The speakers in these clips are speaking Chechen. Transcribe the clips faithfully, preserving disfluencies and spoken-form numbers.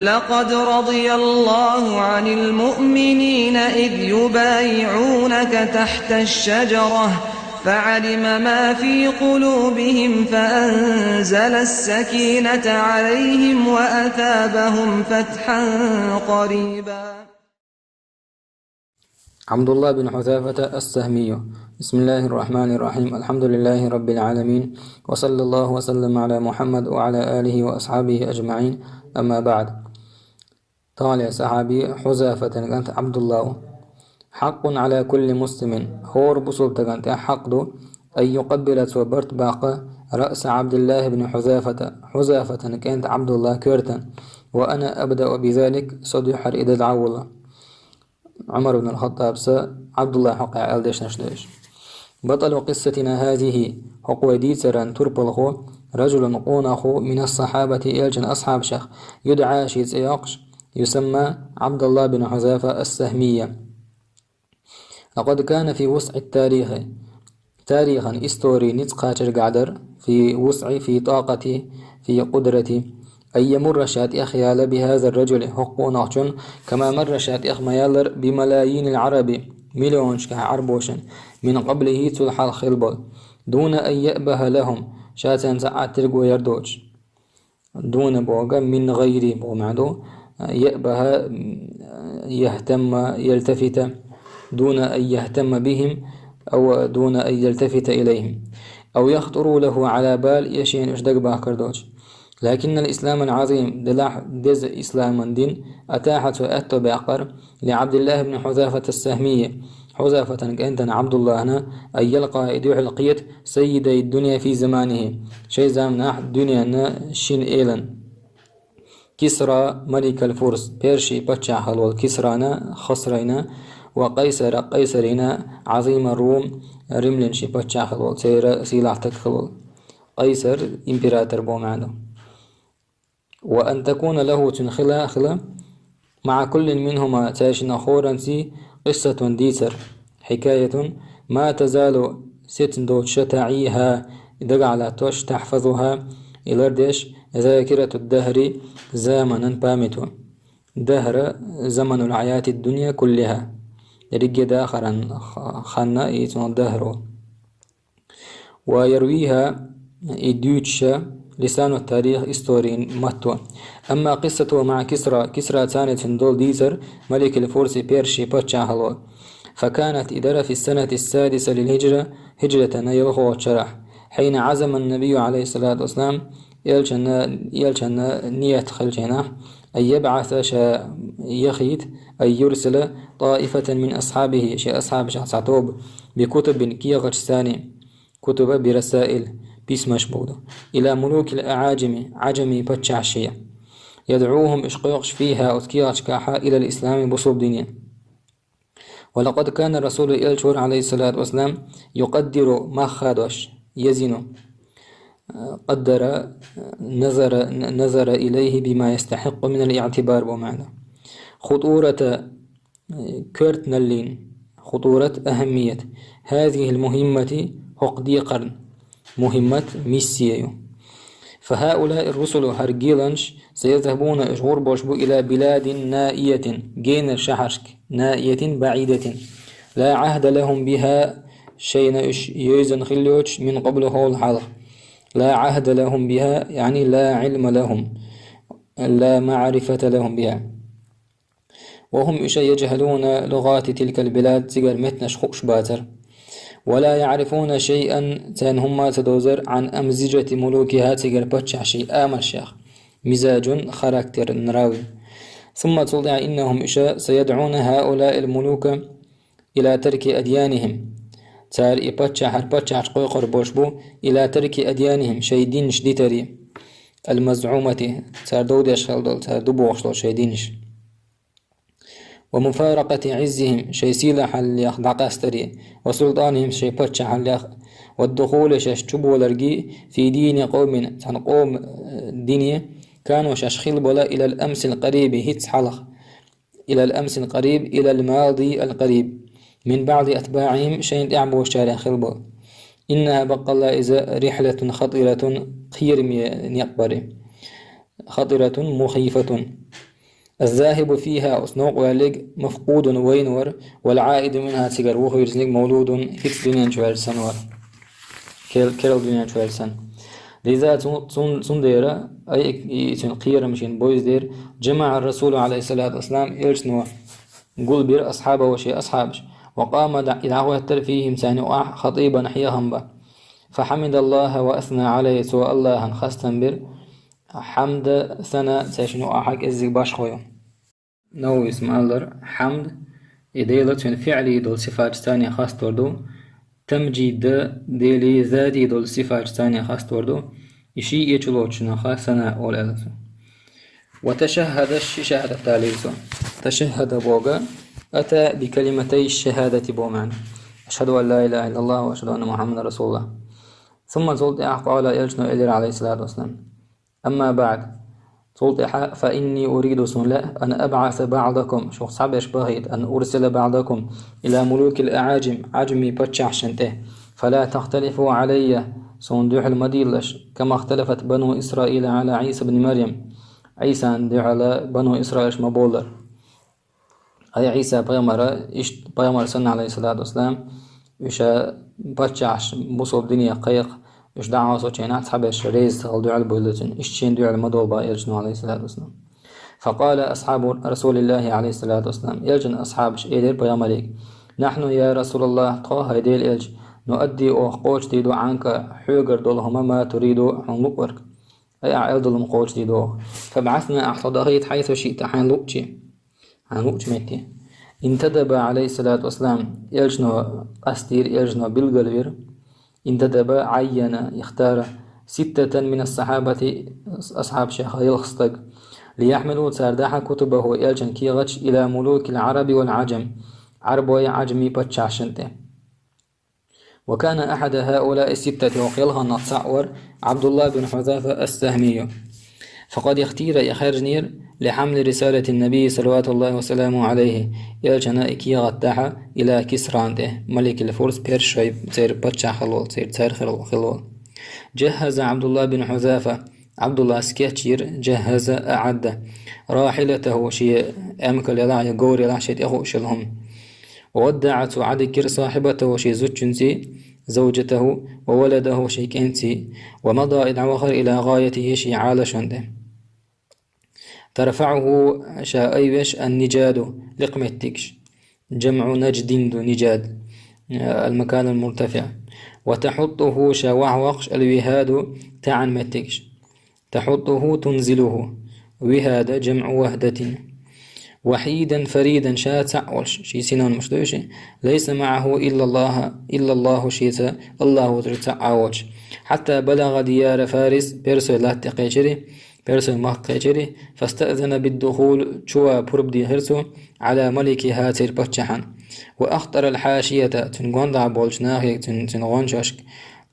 لقد رضي الله عن المؤمنين إذ يبايعونك تحت الشجرة فعلم ما في قلوبهم فأنزل السكينة عليهم وأثابهم فتحا قريبا. عبد الله بن حذافة السهمي. بسم الله الرحمن الرحيم. الحمد لله رب العالمين. وصلى الله وسلم على محمد وعلى آله وأصحابه أجمعين. أما بعد. Тахали сахаби Хузафатан кӀант Абдулла. حق على كل مسلم. ХӀор бусултаган тӀа хьакъ ду, أن يقبل цо барт баккха, رأس عبد الله بن حذافة, Хузафатан кӀант Абдулла коьртан. وأنا أبدأ بذلك, со дуьххьара и дан дӀаволла. Ӏумар ибн ал-Хаттаб са Абдулла хьокъехь аьлла дешнаш ду уьш. بطل قصتنا هذه, хӀокху вай дийцаран турпалхо, رجل къонах ву, من الصحابة, элчан асхьабашах, يدعى, шен цӀе йоккхуш, يسمى عبد الله بن حذافة السهمي. لقد كان في وسع التاريخ, тарихан, историн ницкъ кхачаргахь дара, في وسع, في طاقة, في قدرة, أن يمر, ша тӀехъяла, بهذا الرجل, хӀокху къонахчун, كما مر, ша тӀехъяьллар, بملايين العرب, миллионашкахь Ӏарбошан, من قبله, цул хьалха хилла болу, دون أن يأبه لهم, ша царна цхьа а терго яр доцуш. دون бохург من غير боху маьӀна ду, يأبه, يهتم, يلتفت, دون أن يهتم بهم أو دون أن يلتفت إليهم أو يخطر له على بال, я шена уьш дагабахкар доцуш. لكن الإسلام العظيم, делахь деза исламан дин, أتاح, цо аьтто баьккхира, لعبد الله بن حذافة السهمي, Хузафатан кӀентана Абдуллана, أن يلقى, и дуьхьал кхета, سيدي الدنيا في زمانه, шайн заманахь дуьненан шина элан, كسرى ملك الفرس, Персин паччахь хилла волу Кисрана, Хасрайна, وقيصر, Къайсарина, عظيم الروم, римлянийн паччахь хилла волу, церан сийлахь стаг хилла волу. Къайсар, император боху маьӀна ду. وأن تكون له, цуьнан хила, хила, مع كل منهما, цаьршиннах хӀоранций, قصة, дийцар, حكاية, ما تزال, сецна доцуш, تعيها, дагахь латтош, تحفظها, и лардеш, ذاكرة الدهر, заманан памято. دهر, زمن الحياة الدنيا كلها. Дерриге дахаран х-, хан и цунах دهر олу. ويرويها, и дуьйцуш, لسان التاريخ, историн матто. أما قصته مع كسرى, Кисраца цуьнан долу дийцар, ملك الفرس, Персин паччахь хилла волу. فكانت, и дара, في السنة السادسة للهجرة, хӀиджратан ялхолгӀачу шарахь. حين عزم النبي عليه الصلاة والسلام, элчанна, элчанна ниет хилча хенахь, أن يبعث, ша яхийта, أن يرسل طائفة من أصحابه, шен асхьабашах цхьа тоба, بكتب, кехаташца, كتب برسائل, письмаш боху, إلى ملوك الأعاجم, Ӏаьжамийн паччахьашка, يدعوهم, уьш кхойкхуш, فيها, оцу кехаташкахь, إلى الإسلام, бусулба дине. ولقد كان الرسول, элча вара, عليه الصلاة والسلام, يقدر, мах хадош, يزن, قدر, نظر, نظر إليه بما يستحق من الاعتبار боху маьӀна. خطورة, коьртаналлин, خطورة, أهمية, هذه المهمة, хӀокху декхарна, مهمة, миссия ю. فهؤلاء الرسل, хӀара геланаш, سيذهبون, уьш гӀур болуш бу, إلى بلاد نائية, генара шахьаршка, نائية بعيدة, لا عهد لهم بها, шайна уьш йовзина хилла йоцуш, من قبل, хьолахь хьалха. لا عهد لهم بها, يعني لا علم لهم, لا معرفة لهم بها. وهم, уьш, يجهلون لغات تلك البلاد, цигара меттанаш хууш бацара. ولا يعرفون شيئا, царна хӀумма а ца довзара, عن أمزجة ملوكها, цигара паччахьийн амалшех, مزاج, характер, нрав. ثم, цул тӀаьхьа, إنهم, уьш, سيدعون هؤلاء الملوك إلى ترك أديانهم. Цара и паччахь, хӀара паччахьаш кхойкхур болуш бу, إلى ترك أديانهم, шайн динаш дитаре, المزعومة, цара дов деш хилла долу, цара ду бохуш долу шайн динаш. ومفارقة عزهم, шайн сийлахьаллех дӀакъастаре, وسلطانهم, шайн паччахьаллех, والدخول, шаьш чуболаргий, في دين قوم, цхьана къоман, э, дине, كانوا, шаьш хилла болу, إلى الأمس القريب, хӀинцца хьалха, إلى الأمس القريب, إلى الماضي القريب, من بعض أتباعهم, шайна тӀаьхьа бохучарех хилла болу. إنها, баккъалла, иза, رحلة خطيرة, кхераме некъ бара, خطيرة مخيفة. الذاهب فيها, оцу новкъа ваьлларг, مفقود, вайна вар, والعائد منها, цигара вухавирзинарг, مولود, хӀинца дуьнен чу ваьлча санна вар. Кер-, керла дуьнен чу ваьлча санна. لذا, цун-, цун-, цундела, أي, и, и цуьнан кхерам шена бовзадера, جمع الرسول عليه الصلاة والسلام, элчано гулбира أصحابه, шен асхьабаш, وقام, дӀа-, и дӀахӀоьттира, فيهم, царна юкъахь, خطيبا, хьехам бан. فحمد الله وأثنى عليه, цо АллахӀан хастам бира, хьамда, сана, цаьршинна юкъахь кӀеззиг башхо ю. Нававис ма-аллара, хьамд, и Дела цуьнан фиӀли долу сифаташца хаставар ду, тамжид, Делан зати долу сифаташца хаставар ду, и шиъ чулоцучунах сана олу аьлла цо. وتشهد, ши шахӀадат далийра цо. تشهد боху, أتى بكلمتي الشهادة боху маьӀна. أشهد أن لا إله إلا الله وأشهد أن محمدا رسول الله. ثم, цул тӀаьхьа, قال, элчано элира, عليه الصلاة والسلام: أما بعد, цул тӀаьхьа, فإني أريد, суна лаьа, أن أبعث بعضكم, шух цхьаберш бахийта, أن أرسل بعضكم إلى ملوك الأعاجم, Ӏажамийн паччахьашна тӀе, فلا تختلفوا علي, суна дуьхьал ма дийлалаш, كما اختلفت بنو إسرائيل على عيسى ابن مريم, Ӏийсан дуьхьал бану Исраилаш ма боллара. Ай Ӏийса пайхамара, иштта пайхамар санна, عليه الصلاة والسلام, уьш паччахьаш бусалба дине кхайкха, уьш дӀакхоьссучу хенахь цхьаберш реза ца хилла дуьхьал буьйлла цуьнан. Иштта шена дуьхьал ма долу боху элчано, عليه الصلاة والسلام. فقال أصحاب رسول الله, عليه الصلاة والسلام, элчан асхьабаш элира пайхамаре: نحن, يا رسول الله, тхо, хӀай Делан элча, نؤدي, оха кхочушдийр ду, عنك, хьоьгара долу хӀума, ما تريد, хьуна луъург. Ай, ахь аьлла долу хӀума кхочушдийр ду оха. فابعثنا, ахь тхо дахийта, حيث شئت, хьайна луъучу, хьайна луъучу метте. انتدب, عليه الصلاة والسلام, элчано къастийра, элчано билгалвира. انتدب, عين, اختار, ستة من الصحابة, асхьабашех ялх стаг. ليحملوا, цара дахьа, كتبه, элчан кехаташ, إلى ملوك العرب والعجم, Ӏарбойн, Ӏажамийн паччахьашна тӀе. وكان أحد هؤلاء الستة, оха ялханнах цхьаъ вара Ӏабдулла бин Хьузафа ас-Сахмийю. فقد اختير, и хаьржинера, لحمل رسالة النبي صلوات الله وسلامه عليه, элчанан и кехат дахьа, إلى كسرى, тӀе, ملك الفرس, персашойн, церан паччахь хилла волу, церан царь хилла волу. جهز عبد الله بن حذافة, Ӏабдуллас кечйира, جهز, أعد, راحلته, шен эмкал ялахь я говр ялахь шен тӀе хууш йолу хӀума. وودع, цо Ӏадигира, صاحبته, шен зудчуьнций, زوجته, وولده, шен кӀентий, ومضى, и дӀавахара, إلى غايته, шен Ӏалашонна тӀе. ترفعه, ша айвеш, النجاد, лакха меттигаш. جمع نجد ду, نجاد, المكان المرتفع. وتحطه, ша вахьа воккхуш, الوهاد, таьӀна меттигаш. تحطه تنزله. وهاد جمع وهدة. وحيدا فريدا, ша цхьаъ волуш, шен синоним ду уьш. ليس معه إلا الله, إلا الله, шеца АллахӀ ву цхьаъ а воцуш. حتى بلغ ديار فارس, персойн латта тӀе кхечира, персойн махка кхечира, فاستأذن بالدخول, чу ван пурба дийхира цо, على ملكها, церан паччахьна. وأخطر الحاشية, цуьнан гондахь болчу нахе, цуьнан, цуьнан гӀончашка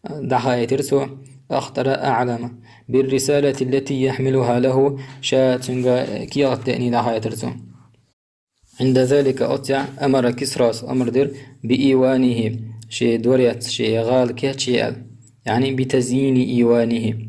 дӀахаийтира цо, أخطر, أعلم, بالرسالة التي يحملها له, ша цуьнга кехат деъний дӀахаийтира цо. عند ذلك, оццехь, أمر كسرى, амар дира, بإيوانه, шен дворец, шен гӀала кечъе аьлла, يعني بتزيين إيوانه.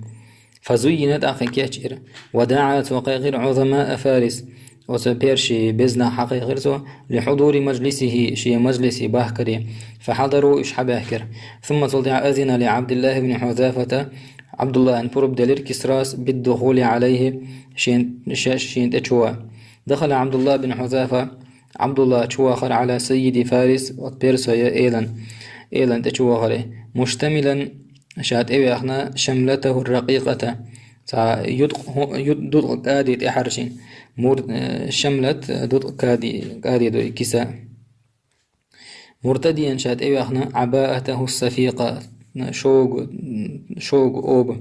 فزين, тӀаккха кечйира. ودعا, цо кхайкхира, عظماء فارس, оцу персийн беза нах схьакхайкхира цо, لحضور مجلسه, шен мажлисе бахкаре. فحضروا, уьш схьабаьхкира. ثم, цул тӀаьхьа, أذن لعبد الله بن حذافة, Ӏабдуллахьна пурба делира Кисрас, بالدخول عليه, шен, шаьш шена тӀе чу ван. دخل عبد الله بن حذافة, Ӏабдуллахь чу вахара, على سيد فارس, оцу персойн элан, элан тӀе чу вахара, مشتملا, ша тӀевеана, شملته الرقيقة, цхьа юткъ-, хӀу-, ют-, дуткъа кади тӀехьара шена. Мур-, э, шамлат, э, дуткъа кади, кади ду и киса. مرتديا, ша тӀевеана, عباءته الصفيقة, шогу, шогу оба,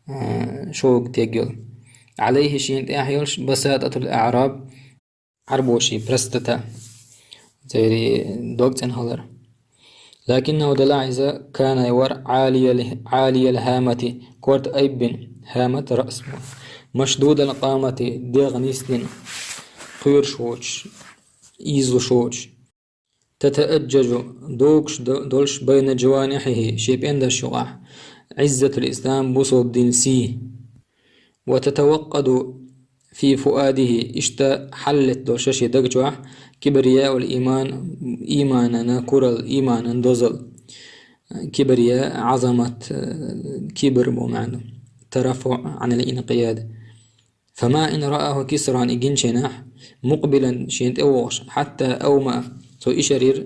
э, шогу тегйолу. عليه, шена тӀехь йолуш, بساطة الأعراب, Ӏарбошийн простота, церан дог цӀена хилар. لكنه, делахь иза, كان, вара, عالي ال-, عالي الهامة, корта айбина, хӀамат, раъс, مشدود القامة, дегӀ нисдина, кхоьруш воцуш, ийзалуш воцуш. تتأجج, догуш до-, долуш, بين جوانحه, шен пӀендарш юкъахь, عزة الإسلام, бусалба динан сий. وتتوقد في فؤاده, иштта хьаллетта долуш шен даг чохь, كبرياء الإيمان, ийманан куралла, ийманан дозалла. كبرياء, عظمة, كبر бу маьӀна. ترفع عن الانقياد. فما إن رآه كسرى, и гинчийнахь, مقبلا, шена тӀе вогӀуш, حتى أومأ, цо ишар йира,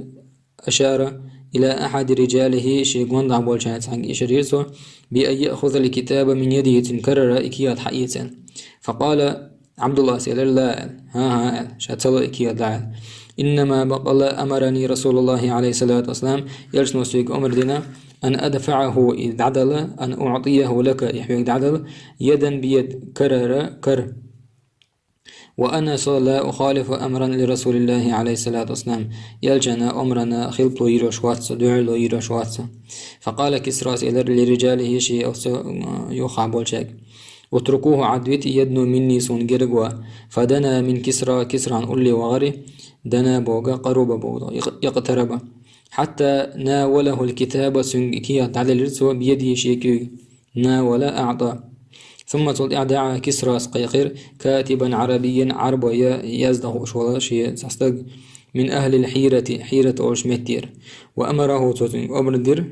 أشار إلى أحد رجاله, шен гондахь болчарна цхьаьнга ишар йира цо, بأن يأخذ الكتاب من يده, цуьнан карара и кехат хьаэца. فقال عبد الله, элира, لا, аьлла, хӀан-хӀа, аьлла, ша ца ло и кехат, ла, аьлла. إنما, бакъ а, أمرني رسول الله عليه الصلاة والسلام, элчано соьга омра дина, أن أدفعه, и дӀадала, أن أعطيه لك, и хьоьга дӀадала, يدا بيد, карара кара. وأنا, со, لا أخالف أمرا لرسول الله عليه الصلاة والسلام, элчанан омрана хилпало йоьрзуш вац со, дуьхьало йоьрзуш вац со. فقال كسرى, элира, لرجاله, шен оцу, а, юххехь болчаьрга: اتركوه, Ӏадвита, يدنو مني, суна герга ван. فدنا من كسرى, Кисран улле вахара, دنا боху, قرب боху, اق-, اقترب. حتى ناوله الكتاب, цуьнга кехат дӀаделира цо, بيده, шен куьйга. ناول, أعطى. ثم, цул тӀаьхьа, دعا, Кисрас кхайкхира, كاتبا عربيا, Ӏарбойн яздан хууш волу шен цхьа стаг, من أهل الحيرة, Хьийрат олуш меттера. وأمره, цо цуьнга омра дира,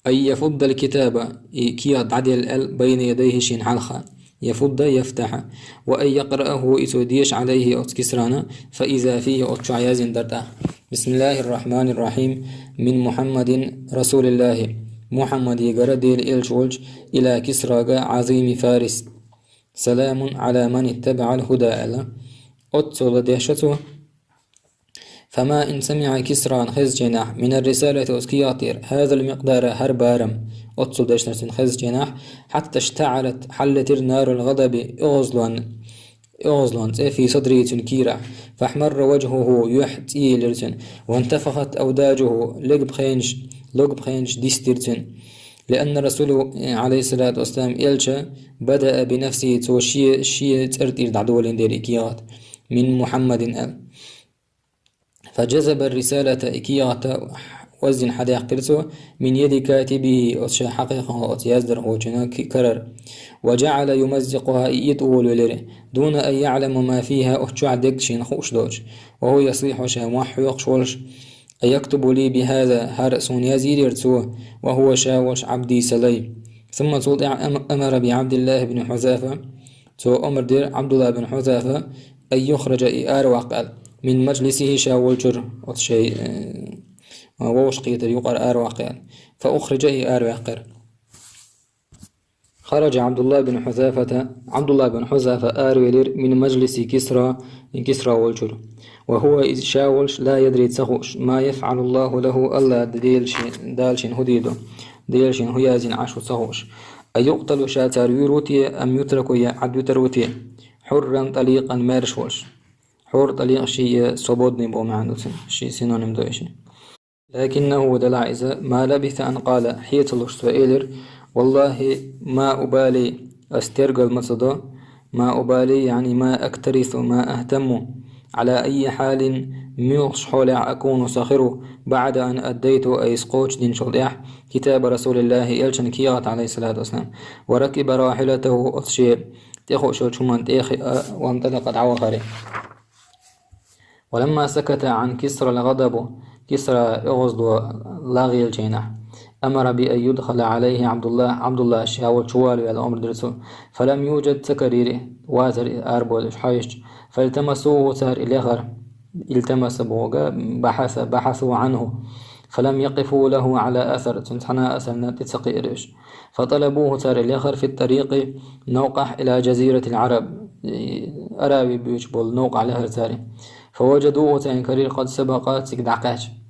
أن يفض الكتاب, и кехат дӀаделла аьлла, بين يديه, шена хьалха. يفض, يفتح. وأن يقرأه, и цо деша, عليه, оцу Кисрана, فإذا فيه, оцу чохь яздина дара тӀаккха: بسم الله الرحمن الرحيم، من محمد رسول الله, Мухьаммадегара, Делан элча волчу, إلى كسرى, عظيم فارس, سلام على من اتبع الهدى, аьлла. Оццул деша цо. فما إن سمع كسرى, хезначу хенахь, من الرسالة, оцу кехатера, هذا المقدار, хӀара барам, оццул дешнарш цуьнан хезначу хенахь, حتى اشتعلت, хьаллетира, نار الغضب, оьгӀазлон, оьгӀазлон цӀе, في صدره, цуьнан кийрахь. فاحمر وجهه, юьхь цӀийлира цуьнан. وانتفخت أوداجه, легабхенаш, логабхенаш дистира цуьнан. لأن الرسول, عليه الصلاة والسلام, элча, بدأ بنفسه, цо шен, шен цӀера тӀера дӀадолийна дара и кехат, من محمد, аьлла. فجذب الرسالة, и кехат оззина хьадаьккхира цо, من يد كاتبه, оцу ша хьакхайкхина оцу яздархочун ки-, карара. وجعل يمزقها, и итт волавелира, دون أن يعلم ما فيها, оцу чохь дерг шена хууш доцуш. وهو يصيح, ша мохь хьоькхуш волуш: أيكتب لي بهذا, хӀара суна язйийр яра цо, وهو, ша волуш, عبدي, сан лай. ثم, цул тӀаьхьа, أم-, أمر بعبد الله بن حذافة, цо омра дира Ӏабдулла бин Хьузафа, أن يخرج, и араваккха аьлла, من مجلسه, ша волчуьра, оцу шайн, э, вовшахкхетар юкъара араваккха аьлла. فأخرج, и араваьккхира. خرج عبد الله بن حذافة, Ӏабдулла бин Хьузафа аравелира, من مجلس كسرى, Кисра волчуьра. وهو, иза ша волуш, لا يدري, ца хууш, ما يفعل الله له, АллахӀ Дела шен, Дала шена хӀун дийр ду, Дела шена хӀун яздина Ӏаш ву, ца хууш. أيقتل, ша цара вуьйр ву те, أم يترك, я Ӏадвитар ву те, حرا طليقا, маьрша волуш. حر, طليق, ши я свободный боху маьӀна ду цуьнан, ши синоним ду и шин. لكنه, делахь иза, ما لبث أن قال, хье ца луш цо элира: والله ما أبالي, ас тергал ма ца до, ما أبالي, يعني ما أكترث، ما أهتم، على أي حال, муьлхачу хьолехь, أكون, со хир ву, بعد أن أديت, айса кхочушдинчул тӀаьхьа, كتاب رسول الله, элчан кехат, عليه الصلاة والسلام, وركب راحلته, оцу шен тӀехуъуш йолчу хӀуманна тӀе а хиъна, وانطلق, дӀавахара. ولما سكت عن كسرى الغضب, Кисра оьгӀазло лагӀъелчийнахь, أمر بأن يدخل عليه عبد الله, Ӏабдулла ша волчу чувалавала омра дира цо. فلم يوجد, ца карийра, вацара и арабовлуш хьаьжча. فالتمسوه, цара и лехара. التمس боху, بحث, بحثوا عنه. فلم يقفوا له على أثر, цуьнан цхьана а асарна тӀе ца кхиира уьш. فطلبوه, цара и лехара, في الطريق, новкъахь, إلى جزيرة العرب, Араби буьйцуш болу новкъахь лехара цара. فوجدوه, царна карийра, قد سبق, цига дӀакхаьчна.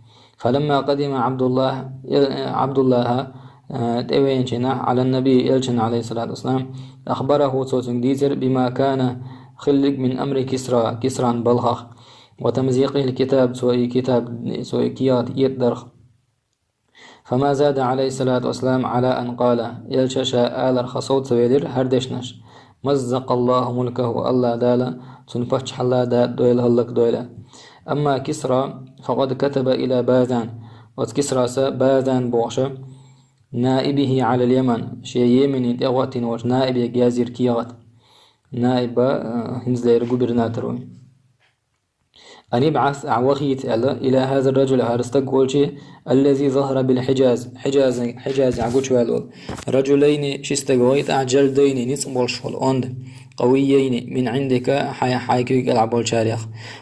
فلما قدم عبد الله, Ӏабдуллахь, э, тӀевеанчийнахь, على النبي, элчанна, عليه الصلاة والسلام, أخبره, цо цуьнга дийцира, بما كان, хилларг, من أمر كسرى, Кисран балхах, وتمزيقه الكتاب, цо и китаб, цо и кехат этӀадарх. فما زاد عليه الصلاة والسلام على أن قال, элча ша аларх сов ца велира хӀара дешнаш: مزق الله ملكه, АллахӀ Дала цуьнан паччахьалла дакъа дойла, хӀаллакдойла. أما كسرى فقد كتب إلى باذان, оцу Кисрас Базан бохуш, نائبه على اليمن, шен Йемене тӀехӀоттийна волчу наибе язйира кехат. наиба, а, хӀинца лера губернатор ву. أن ابعث, ахь вахийта аьлла, إلى هذا الرجل, хӀара стаг волчу, الذي ظهر بالحجاز, Хьижаз, Хьижазехь гучуваьлла волу. رجلين, ши стаг вахийта ахь, جلدين, ницкъ болуш волу онда, قويين, من عندك, хьайн, хьайн куьйга кӀелахь болчарех.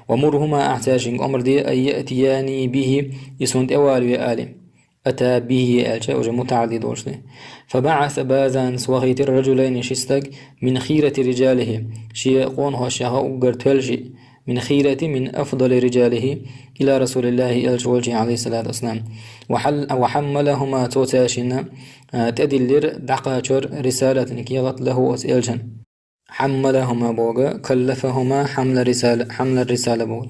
ومرهما, ахь цаьршинга омра де, أن يأتياني به, и суна тӀе валаве али. أتى به аьлча, уже мутаӀадди долуш ду. فبعث Базанас вахийтира رجلين, ши стаг, من خيرة رجاله, шен къонахошех уггар тоьлла шиъ, من خيرة, من أفضل رجاله, إلى رسول الله, элча волчу, عليه الصلاة والسلام. وحل-, وحملهما, цо цаьршинна, а, тӀедиллира, дӀакхачора, رسالة, кехат, له, оцу элчан. حملهما боху, كلفهما حمل الرسالة, حمل الرسالة боху.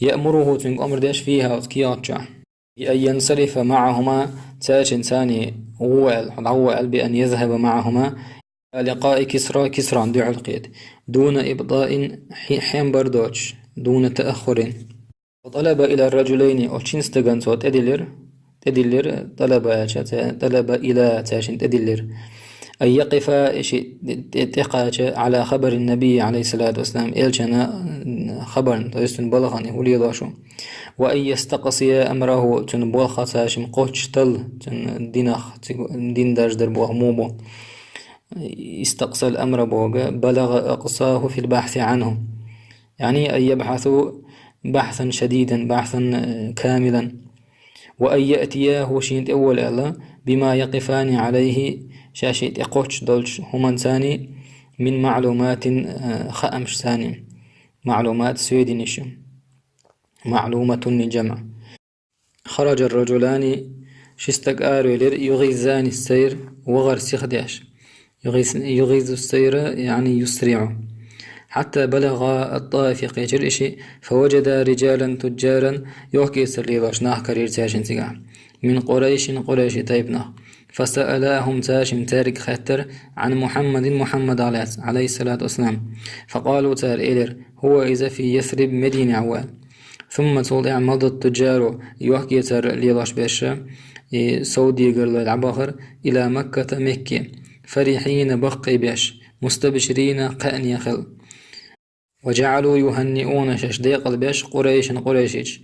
يأمره, цуьнга омра деш, فيها, оцу кехат чохь. بأن ينصرف معهما, цаьршинца гӀо аьлла, дӀагӀо аьлла, بأن يذهب معهما إلى لقاء كسرى, Кисрана дуьхьал кхета. دون إبطاء, хьи-, хьем бар доцуш, دون تأخر. وطلب إلى الرجلين, оцу шина стагана цо тӀедиллира, тӀедиллира, طلب аьлча, ца-, طلب إلى, цаьршинна тӀедиллира. أن يقفا, и шиъ тӀе-, тӀе-, тӀекхача, على خبر النبي, عليه الصلاة والسلام, элчана хабарна, то есть цуьнан балхана, и хӀун лелош ву. وأن يستقصيا أمره, цуьнан болх цаьршимма кхоччуш талла, цуьнан динах, цига дин даржадар болх муха бу. استقصى الأمر боху, بلغ أقصاه في البحث عنه. يعني أن يبحثوا بحثا شديدا، بحثا، э, كاملا. وأن يأتياه, шена тӀе вола аьлла, بما يقفان عليه, шаьш шиъ тӀе кхоччуш долчу хӀуманца, من معلومات, э, хаамашца. معلومات, сведенеш. معلومة للجمع. خرج الرجلان, ши стаг аравелира, يغيظان السير, вахар сихдеш. يغيظ-, يغيظ السير, يعني يسرع. حتى بلغا الطائف, кхечира и шиъ, فوجدا رجالا تجارا, юхкъецар лелош нах карийра цаьршинна цигахь. من قريش, къурайши тайпанах. فسألاهم, цаьршимма цаьрга хаьттира, عن محمد, Мухьаммадах лаьцна, عليه الصلاة والسلام. فقالوا, цара элира, هو, иза, في يثرب, Мединехь ву аьлла. ثم, цул тӀаьхьа, مضى التجار, юхкъецар лелош берш, и совдегарлой дӀабахара, إلى مكة, Мекке, فرحين, баккхий беш, مستبشرين, кхаъне хилла. وجعلوا يهنئون, шаьш декъалбеш, قريشا, къурайшича.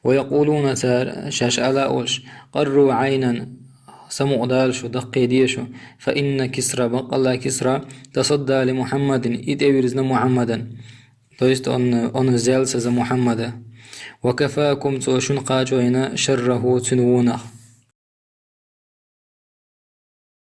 ويقولون, цара шаьш ала а олуш, قروا عينا, самукъадала шу, даккхийде шу, فإن كسرى, баккъалла Кисра, تصدى لمحمد, и тӀевирзина Мухьаммадан. То есть он, он взялся за Мухьаммада. وكفاكم, цо шуна кхачо йина, شره, цуьнан вонах.